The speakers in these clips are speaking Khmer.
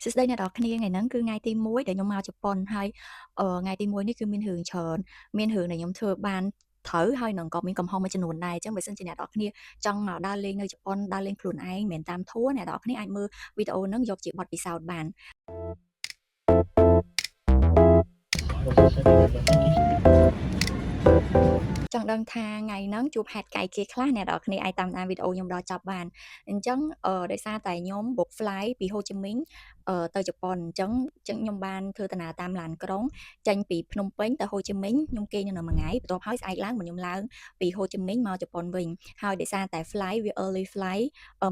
សួស្តីអ្នកទាំងអស់គ្នាថ្ងៃហ្នឹងគឺថ្ងៃទី1ដែលខ្ញុំមកជប៉ុនហើយថ្ងៃទី1នេះគឺមានរឿងច្រើនមានរឿងដែលខ្ញុំធ្វើបានត្រូវហើយនឹងក៏មានកំហុសមួយចំនួនដែរអញ្ចឹងបើសិនជាអ្នកទាំងអស់គ្នាចង់មកដើរលេងនៅជប៉ុនដើរលេងខ្លួនឯងមិនមែនតាម tour អ្នកទាំងអស់គ្នាអាចមើលវីដេអូហ្នឹងយកជាបទពិសោធន៍បាន ចង់ដឹងថាថ្ងៃហ្នឹងជួបហេតុការណ៍គេខ្លះអ្នកទាំងអស់គ្នាអាចតាមដានវីដេអូខ្ញុំដល់ចប់បានអញ្ចឹងដោយសារតែខ្ញុំ book flight ពីហូជីមីញទៅជប៉ុនអញ្ចឹងអញ្ចឹងខ្ញុំបានធ្វើដំណើរតាមឡានក្រុងចេញពីភ្នំពេញទៅហូជីមីញខ្ញុំគេងនៅមួយថ្ងៃបន្ទាប់ហើយស្អែកឡើងខ្ញុំឡើងពីហូជីមីញមកជប៉ុនវិញហើយដោយសារតែ flight វា early flight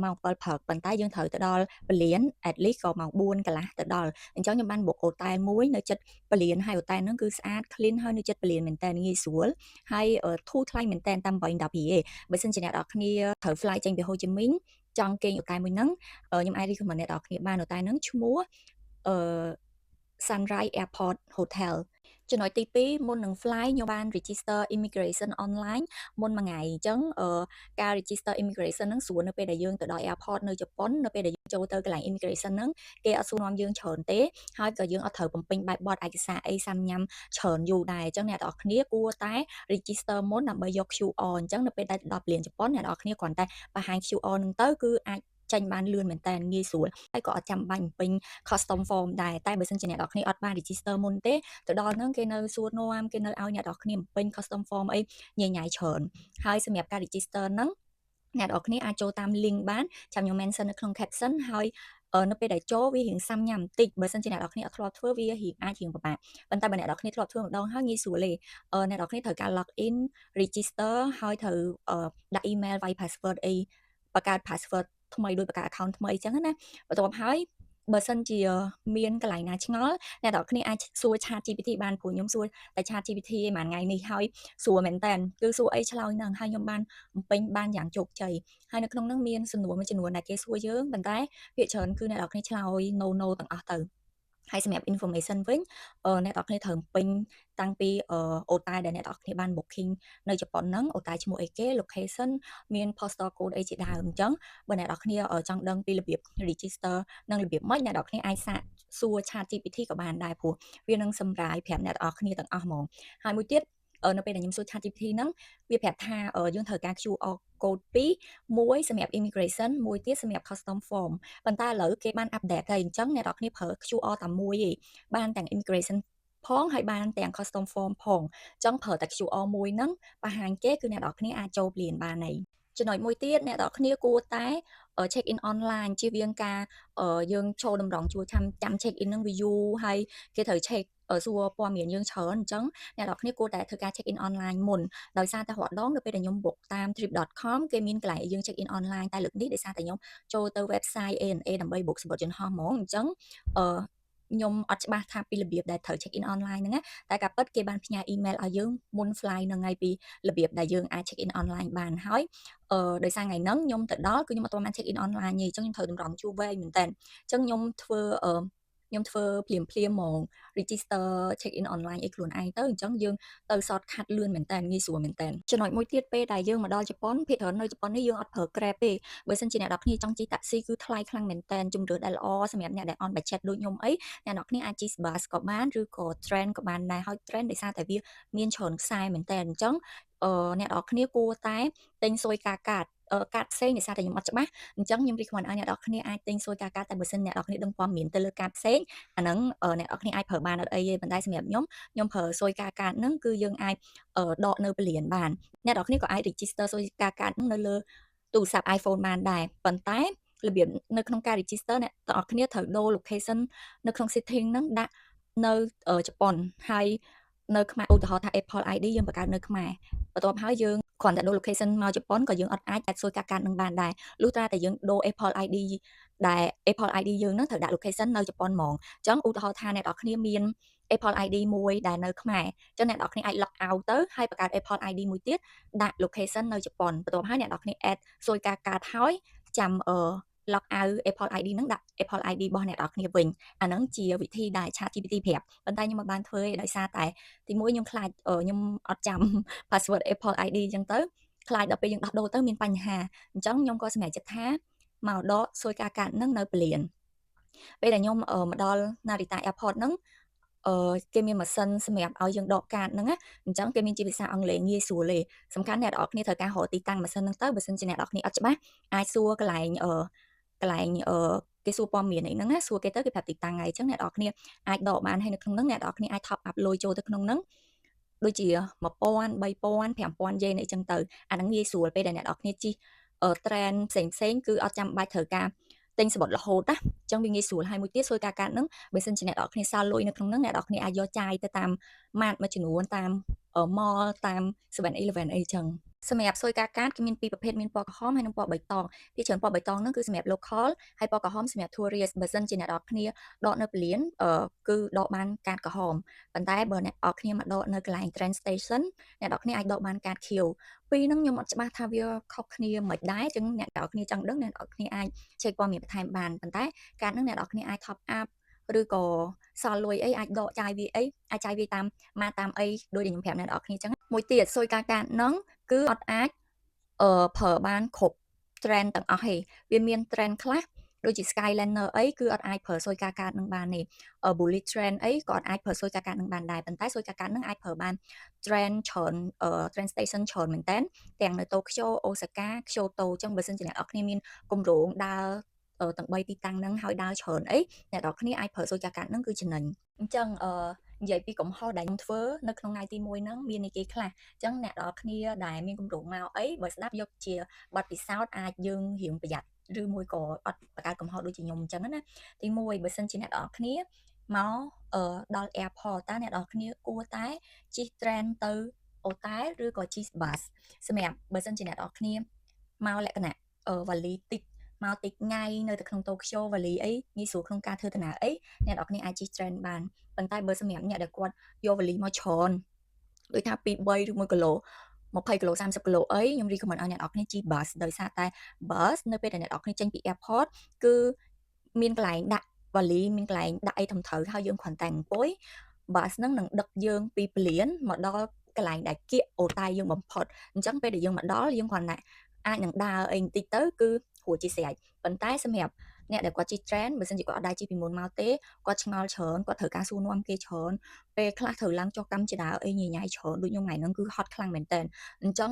ម៉ោង7ព្រឹកប៉ុន្តែយើងត្រូវទៅដល់ព្រលាន at least ក៏ម៉ោង4កន្លះទៅដល់អញ្ចឹងខ្ញុំបាន book hotel មួយនៅជិតព្រលានហើយ hotel ហ្នឹងគឺស្អាត clean ហើយនៅជិតព្រលានមែនតើងាយស្រួលហើយធូរថ្លៃមែនតើតាម8 10រៀលបើសិនជាអ្នកទាំងអស់គ្នាត្រូវ flight ចេញពីហូជីមីញចង់គេងអូតែលមួយហ្នឹងខ្ញុំអាច recommend អ្នកទាំងអស់គ្នាបានអូតែលហ្នឹងឈ្មោះអឺ Sunrise Airport Hotel។ ចំណុចទី2មុននឹង fly ខ្ញុំបាន register immigration online មុនមួយថ្ងៃអញ្ចឹងការ register immigration ហ្នឹងស្រួលនៅពេលដែលយើងទៅដល់ airport នៅជប៉ុននៅពេលដែលយើងចូលទៅកន្លែង immigration ហ្នឹងគេអត់សួរនាំយើងច្រើនទេហើយក៏យើងអត់ត្រូវបំពេញបែបបទឯកសារអីសាំញ៉ាំច្រើនយូរដែរអញ្ចឹងអ្នកទាំងអស់គ្នាគួរតែ register មុនដើម្បីយក QR អញ្ចឹងនៅពេលដែលទៅដល់ព្រលានជប៉ុនអ្នកទាំងអស់គ្នាគ្រាន់តែបង្ហាញ QR ហ្នឹងទៅគឺអាចចេញបានលឿនមែនតើងាយស្រួលហើយក៏អត់ចាំបាច់បំពេញ custom form ដែរតែបើសិនជាអ្នកទាំងអស់គ្នាអត់បាន register មុនទេទៅដល់ហ្នឹងគេនៅសួរនាំគេនៅឲ្យអ្នកទាំងអស់គ្នាបំពេញ custom form អីញ៉ៃញ៉ៃច្រើនហើយសម្រាប់ការ register ហ្នឹងអ្នកទាំងអស់គ្នាអាចចូលតាម link បានចាំខ្ញុំ mention នៅក្នុង caption ហើយនៅពេលដែលចូលវារៀងសាំញ៉ាំបន្តិចបើសិនជាអ្នកទាំងអស់គ្នាអត់ធ្លាប់ធ្វើវារៀងអាចរៀងពិបាកប៉ុន្តែបើអ្នកទាំងអស់គ្នាធ្លាប់ធ្វើម្ដងហើយងាយស្រួលទេអ្នកទាំងអស់គ្នាត្រូវការ log in register ហើយត្រូវដាក់ email វាយ password អីបង្កើត password ថ្មីដោយបង្កើត account ថ្មីអញ្ចឹងណាបន្ទាប់ហើយ បើសិនជាមានកន្លែងណាឆ្ងល់អ្នកទាំងអស់គ្នាអាចសួរ ChatGPT បានព្រោះខ្ញុំសួរតែ ChatGPT ឯមួយថ្ងៃនេះហើយស្រួលមែនតើគឺសួរអីឆ្លើយហ្នឹងហើយខ្ញុំបានបំពេញបានយ៉ាងជោគជ័យហើយនៅក្នុងហ្នឹងមានសំណួរមួយចំនួនដែលគេសួរយើងប៉ុន្តែភាគច្រើនគឺអ្នកទាំងអស់គ្នាឆ្លើយ no ទាំងអស់ទៅហើយសម្រាប់ information វិញអ្នកទាំងអស់គ្នាត្រូវបំពេញតាំងពីអូតែលដែលអ្នកទាំងអស់គ្នាបាន booking នៅជប៉ុនហ្នឹងអូតែលឈ្មោះអីគេ location មាន postal code អីជាដើមអញ្ចឹងបើអ្នកទាំងអស់គ្នាចង់ដឹងពីរបៀប register និងរបៀបម៉េចអ្នកទាំងអស់គ្នាអាចសាកសួរ ChatGPT ក៏បានដែរព្រោះវានឹងសម្រាយប្រាប់អ្នកទាំងអស់គ្នាទាំងអស់ហ្មងហើយមួយទៀតនៅពេលដែលខ្ញុំសួរ ChatGPT ហ្នឹងវាប្រាប់ថាយើងត្រូវការ QR code 2មួយសម្រាប់ immigration មួយទៀតសម្រាប់ custom form ប៉ុន្តែឥឡូវគេបាន update ហើយអញ្ចឹងអ្នកទាំងអស់គ្នាប្រើ QR តែមួយឯងបានទាំង immigration ផងហើយបានទាំង custom form ផងអញ្ចឹងប្រើតែ QR មួយហ្នឹងបង្ហាញគេគឺអ្នកទាំងអស់គ្នាអាចចូលព្រានបានហើយចំណុចមួយទៀតអ្នកទាំងអស់គ្នាគួរតែ check in online ជៀសវាងការយើងចូលតម្រង់ជួរចាំចាំ check in ហ្នឹងវាយូរហើយគេត្រូវ check សួរព័ត៌មានយើងច្រើនអញ្ចឹងអ្នកទាំងអស់គ្នាគួរតែធ្វើការ check in online មុនដោយសារតែរាល់ដងនៅពេលដែលខ្ញុំ book តាម trip.com គេមានកន្លែងឲ្យយើង check in online តែលើកនេះដោយសារតែខ្ញុំចូលទៅ website ANA ដើម្បី book សំបុត្រយន្តហោះហ្មងអញ្ចឹងអឺខ្ញុំអត់ច្បាស់ថាពីរបៀបដែលត្រូវ check in online ហ្នឹងណាតែការពិតគេបានផ្ញើ email ឲ្យយើងមុន fly ហ្នឹងហើយពីរបៀបដែលយើងអាច check in online បានហើយអឺដោយសារថ្ងៃហ្នឹងខ្ញុំទៅដល់គឺខ្ញុំអត់ទាន់បាន check in online ទេអញ្ចឹងខ្ញុំត្រូវតម្រង់ជួរវែងមែនតើអញ្ចឹងខ្ញុំធ្វើភ្លាមភ្លាមហ្មង register check in online អីខ្លួនឯងទៅអញ្ចឹងយើងទៅ short cut លឿនមែនតើងាយស្រួលមែនតើចំណុចមួយទៀតពេលដែលយើងមកដល់ជប៉ុនភាគច្រើននៅជប៉ុននេះយើងអត់ប្រើ Grab ទេបើសិនជាអ្នកទាំងអស់គ្នាចង់ជិះតាក់ស៊ីគឺថ្លៃខ្លាំងមែនតើជំរឿនដែលល្អសម្រាប់អ្នកដែល on budget ដូចខ្ញុំអីអ្នកទាំងអស់គ្នាអាចជិះ bus ក៏បានឬក៏ train ក៏បានដែរហើយ train ដោយសារតែវាមានច្រើនខ្សែមែនតើអញ្ចឹងអ្នកទាំងអស់គ្នាគួរតែទិញ Suica កាត កាតផ្សេងដោយសារតែខ្ញុំអត់ច្បាស់អញ្ចឹងខ្ញុំ recommend ឲ្យអ្នកទាំងអស់គ្នាអាចទិញ Suica កាតតែបើសិនអ្នកទាំងអស់គ្នាដឹងព័ត៌មានទៅលើកាតផ្សេងអាហ្នឹងអ្នកទាំងអស់គ្នាអាចប្រើបានអត់អីទេប៉ុន្តែសម្រាប់ខ្ញុំខ្ញុំប្រើ Suica កាតហ្នឹងគឺយើងអាចដកនៅព្រលានបានអ្នកទាំងអស់គ្នាក៏អាច register Suica កាតហ្នឹងនៅលើទូរស័ព្ទ iPhone បានដែរប៉ុន្តែរបៀបនៅក្នុងការ register អ្នកទាំងអស់គ្នាត្រូវដូរ location នៅក្នុង setting ហ្នឹងដាក់នៅជប៉ុនហើយនៅខ្មែរឧទាហរណ៍ថា Apple ID យើងបង្កើតនៅខ្មែរបន្ទាប់ហើយយើងគ្រាន់តែដូរ location មកជប៉ុនក៏យើងអត់អាច add Suica កាតនឹងបានដែរលុះត្រាតែយើងដូរ Apple ID ដែល Apple ID យើងហ្នឹងត្រូវដាក់ location នៅជប៉ុនហ្មងអញ្ចឹងឧទាហរណ៍ថាអ្នកទាំងអស់គ្នាមាន Apple ID មួយដែលនៅខ្មែរអញ្ចឹងអ្នកទាំងអស់គ្នាអាច log out ទៅហើយបង្កើត Apple ID មួយទៀតដាក់ location នៅជប៉ុនបន្ទាប់ហើយអ្នកទាំងអស់គ្នា add Suica កាតហើយចាំអឺ log out Apple ID ហ្នឹងដាក់ Apple ID របស់អ្នកទាំងអស់គ្នាវិញអាហ្នឹងជាវិធីដែល ChatGPT ប្រាប់ប៉ុន្តែខ្ញុំមិនបានធ្វើទេដោយសារតែទីមួយខ្ញុំខ្លាចខ្ញុំអត់ចាំ password Apple ID អញ្ចឹងទៅខ្លាចដល់ពេលយើងដោះដូរទៅមានបញ្ហាអញ្ចឹងខ្ញុំក៏សម្រេចចិត្តថាមកដក Suica កាតហ្នឹងនៅព្រលាន ពេលដែលខ្ញុំមកដល់ Narita Airport ហ្នឹងគេមានម៉ាស៊ីនសម្រាប់ឲ្យយើងដកកាតហ្នឹងណាអញ្ចឹងគេមានជាភាសាអង់គ្លេសងាយស្រួលទេសំខាន់អ្នកនរគ្នាត្រូវការរកទីតាំងម៉ាស៊ីនហ្នឹងទៅបើសិនជាអ្នកនរគ្នាអត់ច្បាស់អាចសួរកន្លែងគេសួរព័ត៌មានអីហ្នឹងណាសួរគេទៅគេប្រាប់ទីតាំងហើយអញ្ចឹងអ្នកនរគ្នាអាចដកបានហើយនៅក្នុងហ្នឹងអ្នកនរគ្នាអាច top up លុយចូលទៅក្នុងហ្នឹងដូចជា1000 3000 5000យេនអីចឹងទៅអាហ្នឹងងាយស្រួលពេលដែលអ្នកនរគ្នាជិះ train ផ្សេងផ្សេងគឺអត់ចាំបាច់ត្រូវការទិញសំបុត្ររហូតណាអញ្ចឹងវាងាយស្រួលហើយមួយទៀតសួយកាកាតហ្នឹងបើសិនជាអ្នកនរគ្នាសល់លុយនៅក្នុងហ្នឹងអ្នកនរគ្នាអាចយកចាយទៅតាមម៉ាតមួយចំនួនតាម mall តាម 7-Eleven អីចឹងសម្រាប់Suica កាតគេមានពីរប្រភេទមានពណ៌ក្រហមហើយនិងពណ៌បៃតងភាគច្រើនពណ៌បៃតងហ្នឹងគឺសម្រាប់ local ហើយពណ៌ក្រហមសម្រាប់ tourist បើសិនជាអ្នកនរគ្នាដកនៅពលានគឺដកបានកាតក្រហមប៉ុន្តែបើអ្នកនរគ្នាមកដកនៅកន្លែង train station អ្នកនរគ្នាអាចដកបានកាតខៀវពីរហ្នឹងខ្ញុំអត់ច្បាស់ថាវាខុសគ្នាមិនដែរចឹងអ្នកនរគ្នាចង់ដឹងអ្នកនរគ្នាអាច check ព័ត៌មានបន្ថែមបានប៉ុន្តែកាតហ្នឹងអ្នកនរគ្នាអាច top up ឬក៏សល់លុយអីអាចដកចាយវាអីអាចចាយវាតាមមកតាមអីដោយដែលខ្ញុំប្រាប់អ្នកនរគ្នាចឹងមួយទៀត Suica កាតហ្នឹងគឺអត់អាចប្រើបានគ្រប់ train ទាំងអស់ទេវាមាន train ខ្លះដូចជា Skyliner អីគឺអត់អាចប្រើSuica កាតនឹងបានទេ Bullet Train អីក៏អត់អាចប្រើSuica កាតនឹងបានដែរប៉ុន្តែSuica កាតនឹងអាចប្រើបាន train ច្រើន train station ច្រើនមែនតើទាំងនៅតូក្យូអូសាកាក្យូតូអញ្ចឹងបើសិនជាអ្នកនរគ្នាមានគម្រោងដើរទាំង3ទីតាំងហ្នឹងហើយដើរច្រើនអីអ្នកនរគ្នាអាចប្រើSuica កាតហ្នឹងគឺចំណេញអញ្ចឹងនិយាយពីកំហុសដែលខ្ញុំធ្វើនៅក្នុងថ្ងៃទី1ហ្នឹងមានអីគេខ្លះអញ្ចឹងអ្នកនរគ្នាដែលមានគម្រោងមកអីបើស្ដាប់យកជាបទពិសោធន៍អាចយើងរៀងប្រយ័ត្នឬមួយក៏អត់បង្កើតកំហុសដូចជាខ្ញុំអញ្ចឹងណាទី1បើសិនជាអ្នកនរគ្នាមកដល់ airport តើអ្នកនរគ្នាគួរតែជិះ train ទៅអូតែលឬក៏ជិះ bus សម្រាប់បើសិនជាអ្នកនរគ្នាមកលក្ខណៈវ៉ាលីតិចមកតិចថ្ងៃនៅតែក្នុងតូក្យូវ៉ាលីអីងាយស្រួលក្នុងការធ្វើដំណើរអីអ្នកនរគ្នាអាចជិះ train បានប៉ុន្តែបើសម្រាប់អ្នកដែលគាត់យកវ៉ាលីមកច្រើនដូចថា2 3ឬ1គីឡូ20គីឡូ30គីឡូអីខ្ញុំ recommend ឲ្យអ្នកនរគ្នាជិះ bus ដោយសារតែ bus នៅពេលដែលអ្នកនរគ្នាចេញពី airport គឺមានកន្លែងដាក់វ៉ាលីមានកន្លែងដាក់អីត្រឹមត្រូវហើយយើងគ្រាន់តែអង្គុយ bus ហ្នឹងនឹងដឹកយើងពីពលានមកដល់កន្លែងដែលគៀកអូតែយើងបំផុតអញ្ចឹងពេលដែលយើងមកដល់យើងគ្រាន់តែអាចនឹងដើរអីបន្តិចទៅគឺរួចជាស្រេចប៉ុន្តែសម្រាប់អ្នកដែលគាត់ជិះ train បើសិនជាគាត់អត់ដែរជិះពីមុនមកទេគាត់ឆ្ងល់ច្រើនគាត់ត្រូវការសួរនាំគេច្រើនពេលខ្លះត្រូវឡើងចុះកម្មចដើអីញញ៉ៃច្រើនដូចខ្ញុំថ្ងៃហ្នឹងគឺហត់ខ្លាំងមែនតើអញ្ចឹង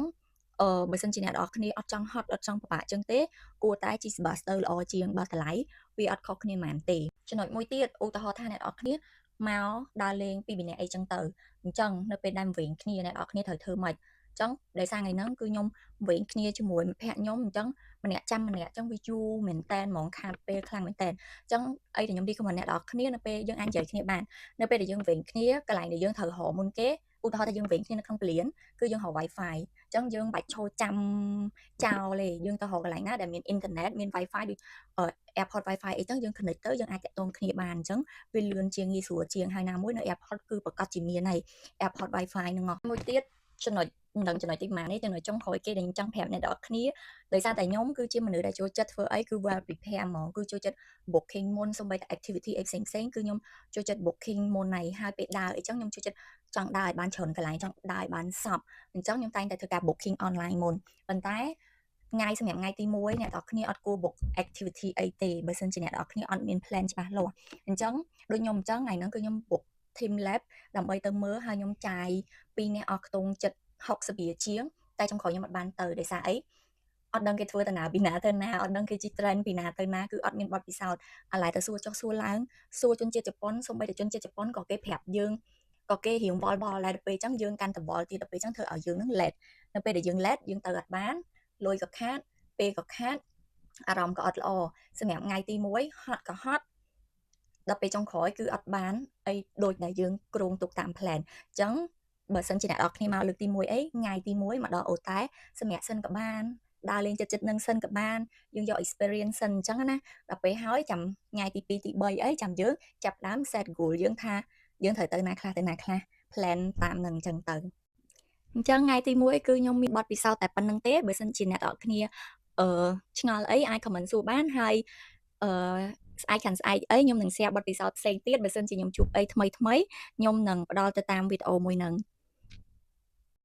បើសិនជាអ្នកនរគ្នាអត់ចង់ហត់អត់ចង់ពិបាកចឹងទេគួរតែជិះ bus ទៅល្អជាងបើតម្លៃវាអត់ខុសគ្នាហ្មងទេចំណុចមួយទៀតឧទាហរណ៍ថាអ្នកនរគ្នាមកដើរលេងពីរនាក់អីចឹងទៅអញ្ចឹងនៅពេលដែលវែងគ្នាអ្នកនរគ្នាត្រូវធ្វើម៉េចចឹងដោយសារថ្ងៃហ្នឹងគឺខ្ញុំវែងគ្នាជាមួយមិត្តភក្តិខ្ញុំអញ្ចឹងម្នាក់ចាំម្នាក់អញ្ចឹងវាយូរមែនតែនហ្មងខាតពេលខ្លាំងមែនតែនអញ្ចឹងអីដែលខ្ញុំ recommend អ្នកនរគ្នានៅពេលយើងអាចនិយាយគ្នាបាននៅពេលដែលយើងវែងគ្នាកន្លែងដែលយើងត្រូវរកមុនគេឧទាហរណ៍ថាយើងវែងគ្នានៅក្នុងពលានគឺយើងរក Wi-Fi អញ្ចឹងយើងបាច់ឈរចាំចោលទេយើងទៅរកកន្លែងណាដែលមានអ៊ីនធឺណិតមាន Wi-Fi ដូច Airport Wi-Fi អីចឹងយើង connect ទៅយើងអាចតាក់ទងគ្នាបានអញ្ចឹងវាលឿនជាងងាយស្រួលជាងហើយណាមួយនៅ Airport គឺប្រកាសជាមានហើយ Airport Wi-Fi ហ្នឹងមួយទៀតចំណុចមិនដឹងចំណុចទីប៉ុន្មាននេះចំណុចចុងក្រោយគេដែលខ្ញុំចង់ប្រាប់អ្នកនរគ្នាដោយសារតែខ្ញុំគឺជាមនុស្សដែលចូលចិត្តធ្វើអីគឺ well prepare ហ្មងគឺចូលចិត្ត booking មុនសូម្បីតែ activity អីផ្សេងផ្សេងគឺខ្ញុំចូលចិត្ត booking មុនហើយហើយពេលដើរអីចឹងខ្ញុំចូលចិត្តចង់ដើរឲ្យបានច្រើនកន្លែងចង់ដើរឲ្យបានសព្វអញ្ចឹងខ្ញុំតែងតែធ្វើការ booking online មុនប៉ុន្តែថ្ងៃសម្រាប់ថ្ងៃទី1អ្នកនរគ្នាអត់គួរ book activity អីទេបើសិនជាអ្នកនរគ្នាអត់មាន plan ច្បាស់លាស់អញ្ចឹងដូចខ្ញុំអញ្ចឹងថ្ងៃហ្នឹងគឺខ្ញុំ book team lab ដើម្បីទៅមើលហើយខ្ញុំចាយពីរនាក់អស់ខ្ទង់ចិត្ត60រៀលជាងតែចុងក្រោយខ្ញុំអត់បានទៅដោយសារអីអត់ដឹងគេធ្វើទៅណាពីណាទៅណាអត់ដឹងគេជិះ train ពីណាទៅណាគឺអត់មានបទពិសោធន៍អាឡែទៅសួរចុះសួរឡើងសួរជនជាតិជប៉ុនសូម្បីតែជនជាតិជប៉ុនក៏គេប្រាប់យើងក៏គេរៀងវល់វល់ដែរដល់ពេលអញ្ចឹងយើងកាន់តែវល់ទៀតដល់ពេលអញ្ចឹងធ្វើឲ្យយើងនឹង late នៅពេលដែលយើង late យើងទៅអត់បានលុយក៏ខាតពេលក៏ខាតអារម្មណ៍ក៏អត់ល្អសម្រាប់ថ្ងៃទី1ហត់ក៏ហត់ដល់ពេលចុងក្រោយគឺអត់បានអីដូចដែលយើងគ្រោងទុកតាម plan អញ្ចឹងបើសិនជាអ្នកនរគ្នាមកលើកទី1អីថ្ងៃទី1មកដល់អូតែសម្រាប់សិនក៏បានដើរលេងចិត្តចិត្តនឹងសិនក៏បានយើងយក experience សិនអញ្ចឹងណាដល់ពេលហើយចាំថ្ងៃទី2ទី3អីចាំយើងចាប់ដើម set goal យើងថាយើងត្រូវទៅណាខ្លះទៅណាខ្លះ plan តាមនឹងអញ្ចឹងទៅអញ្ចឹងថ្ងៃទី1គឺខ្ញុំមានបទពិសោធន៍តែប៉ុណ្្នឹងទេបើសិនជាអ្នកនរគ្នាឆ្ងល់អីអាច comment សួរបានហើយស្អែកខាងស្អែកអីខ្ញុំនឹង share បទពិសោធន៍ផ្សេងទៀតបើសិនជាខ្ញុំជួបអីថ្មីថ្មីខ្ញុំនឹងផ្ដល់ទៅតាមវីដេអូមួយហ្នឹង។